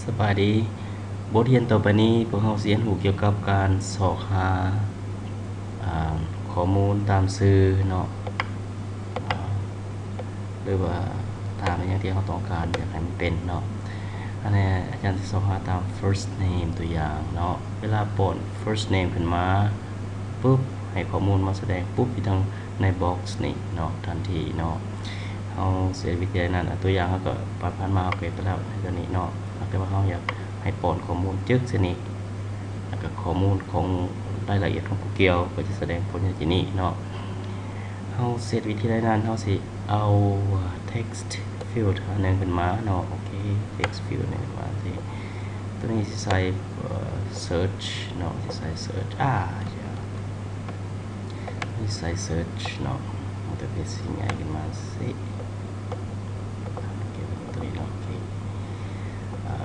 ສະບາຍດີ. ບົດຮຽນຕໍ່ໄປນີ້ ພວກເຮົາຊິຮຽນຮູ້ກ່ຽວກັບການຊອກຫາ ອາ ຂໍ້ມູນຕາມຊື່ເນາະ ອາ ຫຼືວ່າຕາມອີ່ຫຍັງທີ່ເຮົາຕ້ອງການຢາກໃຫ້ມັນເປັນເນາະ. ອັນນີ້ອາຈານຊິຊອກຫາຕາມ first name ຕົວຢ່າງເນາະ. ເວລາປ້ອນ first name ຂຶ້ນມາປຸບ ໃຫ້ຂໍ້ມູນມາສະແດງປຸບຢູ່ທາງ ໃນ box ນີ້ເນາະ ທັນທີເນາະ. ເຮົາເຮັດວິທີໃດນັ້ນ ຕົວຢ່າງເຮົາກໍຜ່ານໆມາ ເຮົາກໍເຮັດໄປແລ້ວໃນຕົວນີ້ເນາະ. ແຕ່ວ່າເຮົາຢາກໃຫ້ປ້ອນຂໍ້ມູນຈຶກໃສ່ນີ້ ແລ້ວກໍຂໍ້ມູນຂອງ ລາຍລະອຽດຂອງຜູ້ກ່ຽວ ກໍຈະສະແດງຜົນຢູ່ທີ່ນີ້ເນາະ. ເຮົາເຮັດວິທີໃດນັ້ນ ເຮົາຊິເອົາ text field ອັນໜຶ່ງຂຶ້ນມາເນາະ. ໂອເຄ text field ອັນໜຶ່ງຂຶ້ນມາ ຊິ ຕົວນີ້ຊິໃສ່ ເອີ search ເນາະ ຊິໃສ່ search ອາ ໃສ່ search ເນາະ interface ຊິໃຫຍ່ຂຶ້ນມາຊີ້ ໂອເຄ ຕົວນີ້ເນາະ ໂອເຄ ອາ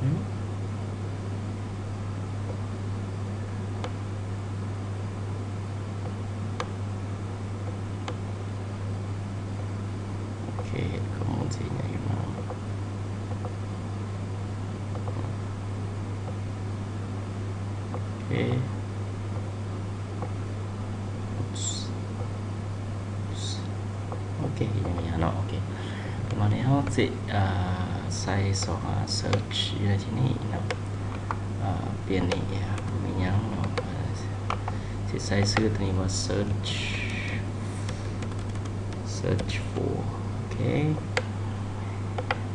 ອືມ ໂອເຄ ຂໍ້ມູນຊິໃຫຍ່ຂຶ້ນມາ ໂອເຄ ໂອເຄ ຍັງມີຫຍັງເນາະ ໂອເຄ ປະມານນີ້ ເຮົາຊິ ອ່າ ໃສ່ຊອກຫາ search ຢູ່ໃນທີ່ນີ້ເນາະ ອ່າ ປ່ຽນນີ້ ບໍ່ມີຫຍັງເນາະ ຊິໃສ່ຊື່ຕົວນີ້ວ່າ search search for ໂອເຄ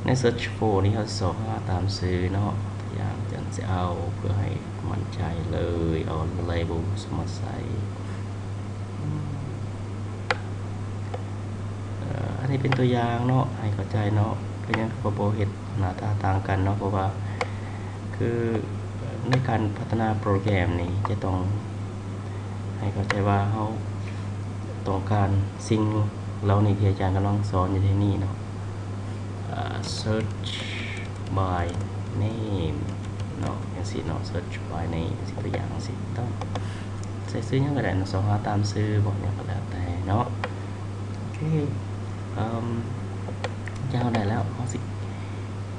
ໃນ search for ນີ້ເຮົາຊິຊອກຫາຕາມຊື່ເນາະ ຢ່າງຈັງຊິເອົາ ເພື່ອໃຫ້ໝັ້ນໃຈເລີຍ ເອົາ label ມາໃສ່ ເອີ ອັນນີ້ເປັນຕົວຢ່າງເນາະ ໃຫ້ເຂົ້າໃຈເນາະ ເປັນຫຍັງເຂົາບໍ່ເຮັດ ໜ້າຕາຕ່າງກັນເນາະ ເພາະວ່າຄືໃນການພັດທະນາໂປຣແກຣມນີ້ ຈະຕ້ອງໃຫ້ເຂົ້າໃຈວ່າເຮົາຕ້ອງການສິ່ງເຫຼົ່ານີ້ທີ່ອາຈານກຳລັງສອນຢູ່ໃນນີ້ເນາະ ເອີ search by name ເນາະ ຈັ່ງຊີ້ເນາະ search by name ຊິຕົວຢ່າງຈັ່ງຊີ້ ຕ້ອງໃສ່ຊື່ຫຍັງກໍໄດ້ເນາະ ຊອກຫາຕາມຊື່ບໍ ຫຍັງກໍແລ້ວແຕ່ເນາະ ໂອເຄ ເອີ ເຈົ້າໄດ້ແລ້ວ ເຮົາຊິ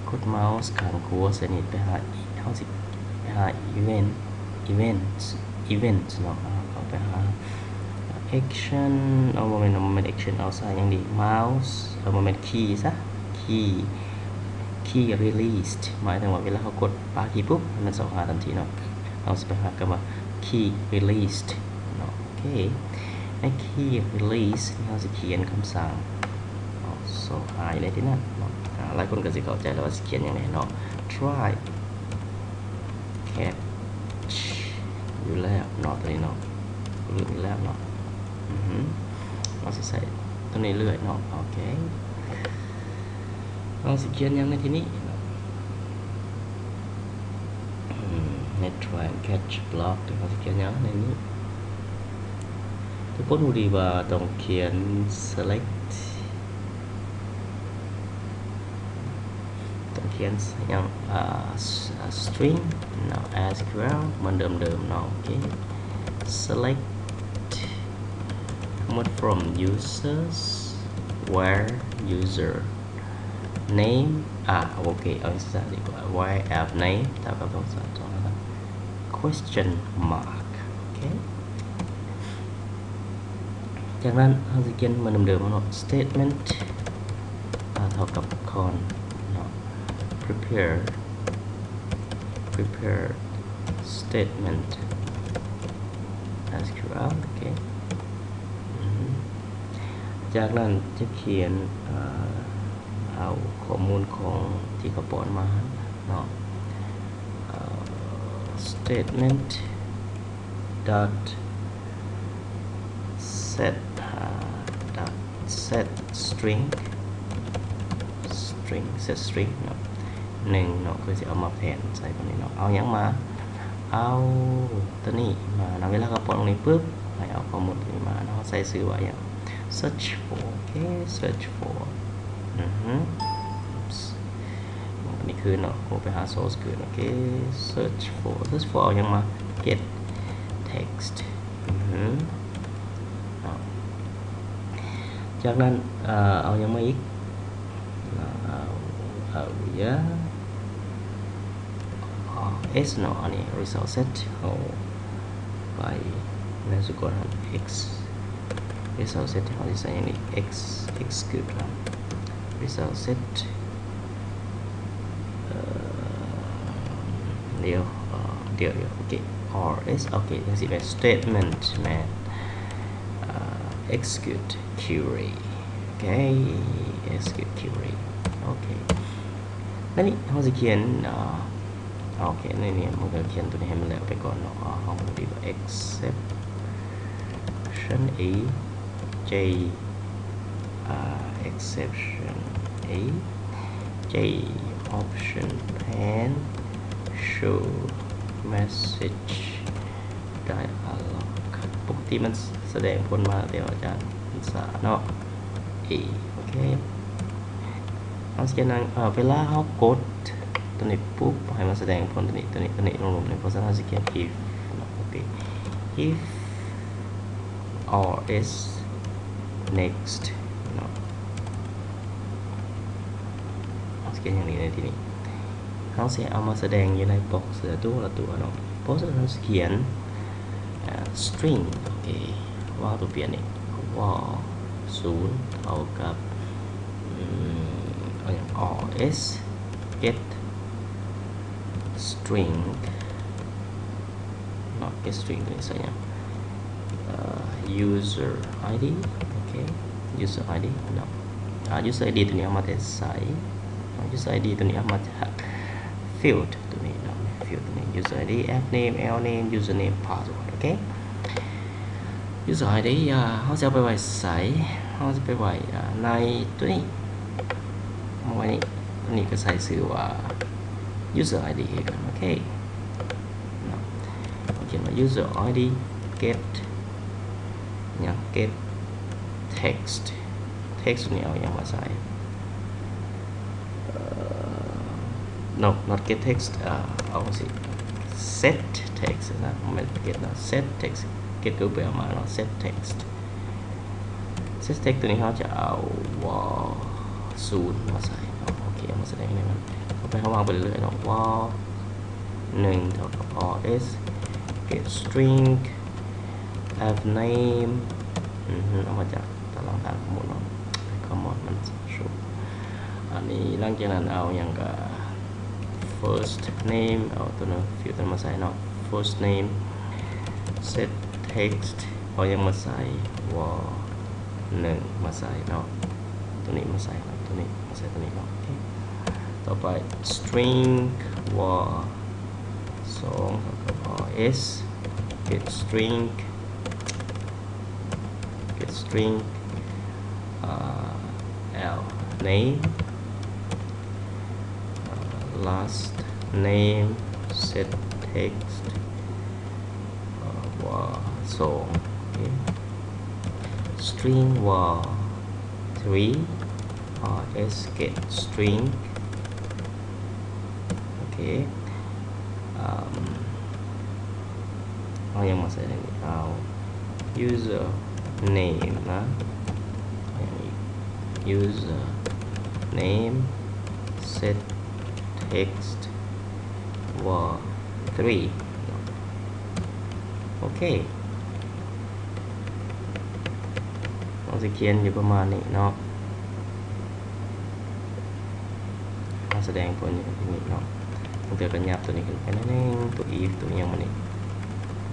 ກົດເມົາສ໌ຂ້າງຂວາໃສ່ນີ້ ໄປຫາ ເຮົາຊິໄປຫາ event events events ເນາະ ເຮົາໄປຫາ action ເອົາ ບໍ່ແມ່ນ ບໍ່ແມ່ນ action ເອົາໃສ່ຫຍັງດີ mouse ເອົາ ບໍ່ແມ່ນ key ຊະ key key released ໝາຍເຖິງວ່າເວລາເຮົາກົດປາຄີປຸບ ມັນຊອກຫາທັນທີເນາະ ເຮົາຊິໄປຫາຄຳວ່າ key released ເນາະ. ໂອເຄ ໃນ key release ນີ້ເຮົາຊິຂຽນຄຳສັ່ງເນາະ ຊອກຫາຢູ່ໃນທີ່ນັ້ນເນາະ ອາ ຫຼາຍຄົນກໍຊິເຂົ້າໃຈແລ້ວວ່າຊິຂຽນຫຍັງແດ່ເນາະ try catch ຢູ່ແລ້ວເນາະ ຕົວນີ້ເນາະ ລືມຢູ່ແລ້ວເນາະ ອື ເຮົາຊິໃສ່ຕົວນີ້ເລື້ອຍເນາະ ໂອເຄ. ເຮົາຊິຂຽນຫຍັງໃນທີ່ນີ້ເນາະ ອືມ ໃນ try and catch block ເຮົາຊິຂຽນຫຍັງໃນນີ້ ທຸກຄົນຮູ້ດີວ່າຕ້ອງຂຽນ select ຕ້ອງຂຽນຫຍັງ ອ່າ string ເນາະ SQL ເໝືອນເດີມໆເນາະ ໂອເຄ select from users where user name ອາ ໂອເຄ ເອົາຈັ່ງຊັ້ນດີກວ່າ var of name ເທົ່າກັບສອງສາມສອງ question mark ໂອເຄ ຈາກນັ້ນເຮົາຊິຂຽນເໝືອນເດີມເນາະ statement ອາ ເທົ່າກັບ con ເນາະ prepare prepare statement SQL ໂອເຄ ຈາກນັ້ນຈະຂຽນ ເອົາຂໍ້ມູນຂອງທີ່ເຂົາປ້ອນມາເນາະ statement dot set dot set string string set string ເນາະ ໜຶ່ງເນາະ ຄືຊິເອົາມາແທນໃສ່ຕົວນີ້ເນາະ ເອົາຫຍັງມາ ເອົາຕົວນີ້ມາເນາະ ເວລາເຂົາປ້ອນຕົວນີ້ປຶບ ໃຫ້ເອົາຂໍ້ມູນຕົວນີ້ມາເນາະ ເຮົາໃສ່ຊື່ວ່າຫຍັງ search for ໂອເຄ search for ອືຮຶ ນີ້ຄືເນາະ ໂອ ໄປຫາ source ຄືນ ໂອເຄ search for search for ເອົາຫຍັງມາ get text ອືຮຶ ເອົາ ຈາກນັ້ນ ເອົາຫຍັງມາອີກ ເອົາ ເອີ ເອັສເນາະ ອັນນີ້ result set ເຮົາໄປໃນສະກົດຫັ້ນ x result set ເຮົາຊິໃສ່ຫຍັງນີ້ x execute ເນາະ result set ເອີ ດຽວ ເອີ ດຽວ ດຽວ ໂອເຄ R S ໂອເຄ ຈັ່ງຊີ້ແມ່ນ statement ແມ່ນ ເອີ execute query ໂອເຄ execute query ໂອເຄ ໃນນີ້ເຮົາຊິຂຽນ ເອີ ໂອເຄ ໃນນີ້ມັນກໍຂຽນຕົວນີ້ໃຫ້ມັນແລ້ວໄປກ່ອນເນາະ ເຮົາກໍດີວ່າ exception A J ເອີ exception A J option and show message dialog ປົກກະຕິມັນສະແດງຜົນມາແຕ່ວ່າຈາກສາເນາະ A ໂອເຄ ເຮົາຊິຂຽນຫຍັງ ເອີ ເວລາເຮົາກົດຕົວນີ້ປຸບ ໃຫ້ມັນສະແດງຜົນຕົວນີ້ ຕົວນີ້ ຕົວນີ້ລົງໆນີ້ ເພາະສະນັ້ນເຮົາຊິຂຽນ if ເນາະ ໂອເຄ if R S next ເນາະ ເຮົາຊິຂຽນຢ່າງນີ້ໃນທີ່ນີ້ ເຮົາຊິເອົາມາສະແດງຢູ່ໃນ box ລະຕົວລະຕົວເນາະ ເພາະສະນັ້ນເຮົາຊິຂຽນ string ໂອເຄ var ຕົວປ່ຽນນີ້ var ສູນເທົ່າກັບ ອືມ ເອົາຫຍັງ R S get string ເນາະ get string ຕົວນີ້ໃສ່ຫຍັງ ເອີ user ID ໂອເຄ user ID ເນາະ ອາ user ID ຕົວນີ້ເອົາມາແຕ່ໃສ user ID ຕົວນີ້ເອົາມາຈາກ field ຕົວນີ້ເນາະ field ຕົວນີ້ user ID app name L name username password ໂອເຄ user ID ອາ ເຮົາຊິເອົາໄປໄວ້ໃສ ເຮົາຊິໄປໄວ້ ອາ ໃນຕົວນີ້ ເອົາໄວ້ນີ້ ຕົວນີ້ກໍໃສ່ຊື່ວ່າ user ID ຄືກັນ ໂອເຄເນາະ ເຮົາຂຽນວ່າ user ID get ຫຍັງ get text text ນີ້ເອົາຫຍັງມາໃສ່ ເອີ no not get text ເອົາ ເອົາຊິ set text ນະ ບໍ່ແມ່ນ get ນະ set text get ກໍໄປເອົາມາເນາະ set text set text ຕົວນີ້ເຮົາຈະເອົາ var ສູນມາໃສ່ເນາະ ໂອເຄ ເອົາມາສະແດງໃນມັນ ຕໍ່ໄປເຮົາວາງໄປເລື້ອຍໆເນາະ var ໜຶ່ງເທົ່າກັບ R S get string app name ອືຮຶ ເອົາມາຈາກຕາລາງຖານຂໍ້ມູນເນາະ ຄຳມອນມັນໂຊ ອັນນີ້ ຫຼັງຈາກນັ້ນເອົາຫຍັງກະ first name ເອົາຕົວນັ້ນ field ຕົວນັ້ນມາໃສ່ເນາະ first name set text ເອົາຫຍັງມາໃສ່ var ໜຶ່ງມາໃສ່ເນາະ ຕົວນີ້ມາໃສ່ເນາະ ຕົວນີ້ມາໃສ່ຕົວນີ້ເນາະ ໂອເຄ ຕໍ່ໄປ string var ສອງເທົ່າກັບ R S get string get string ອາ L name ອາ last name set text ອາ var ສອງ ໂອເຄ string var three R S get string ໂອເຄ ເອົາຫຍັງມາໃສ່ໃນນີ້ ເອົາ user name ນະ ເອົາຫຍັງອີກ user name set text var three ໂອເຄ ເຮົາຊິຂຽນຢູ່ປະມານນີ້ເນາະ ມາສະແດງຜົນຢູ່ທີ່ນີ້ເນາະ ບາງເທື່ອກໍຫຍັບຕົວນີ້ຂຶ້ນໄປໜ້ອຍໜຶ່ງ ຕົວ if ຕົວຫຍັງມານີ້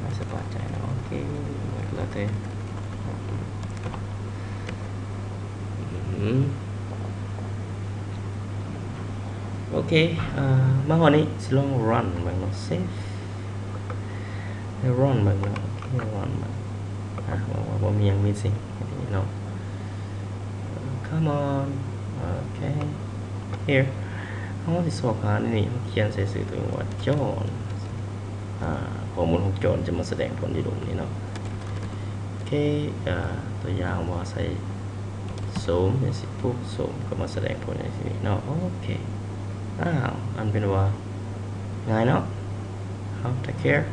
ບໍ່ສະບາຍໃຈເນາະ ໂອເຄ ແລ້ວແຕ່ ອືມ ໂອເຄ ເອີ ມາຮອດນີ້ຊິລອງ run ເບິ່ງເນາະ save ແລ້ວ run ເບິ່ງເນາະ ໂອເຄ run ເບິ່ງ ອາ ຫວັງວ່າບໍ່ມີຫຍັງ missing ເນາະ Come on ໂອເຄ here ເຮົາຊິຊອກຫາໃນນີ້ ເຮົາຂຽນໃສ່ຊື່ຕົວເອງວ່າ John ອາ ຂໍ້ມູນຂອງ John ຈະມາສະແດງຜົນຢູ່ລຸ່ມນີ້ເນາະ ໂອເຄ ອາ ຕົວຢ່າງວ່າໃສ່ ໂສມຈັ່ງຊີ້ ປຸບ ໂສມກໍມາສະແດງຜົນຢູ່ທີ່ນີ້ເນາະ ໂອເຄ ອ້າວ ອັນເປັນວ່າງ່າຍເນາະ ເອົາ take care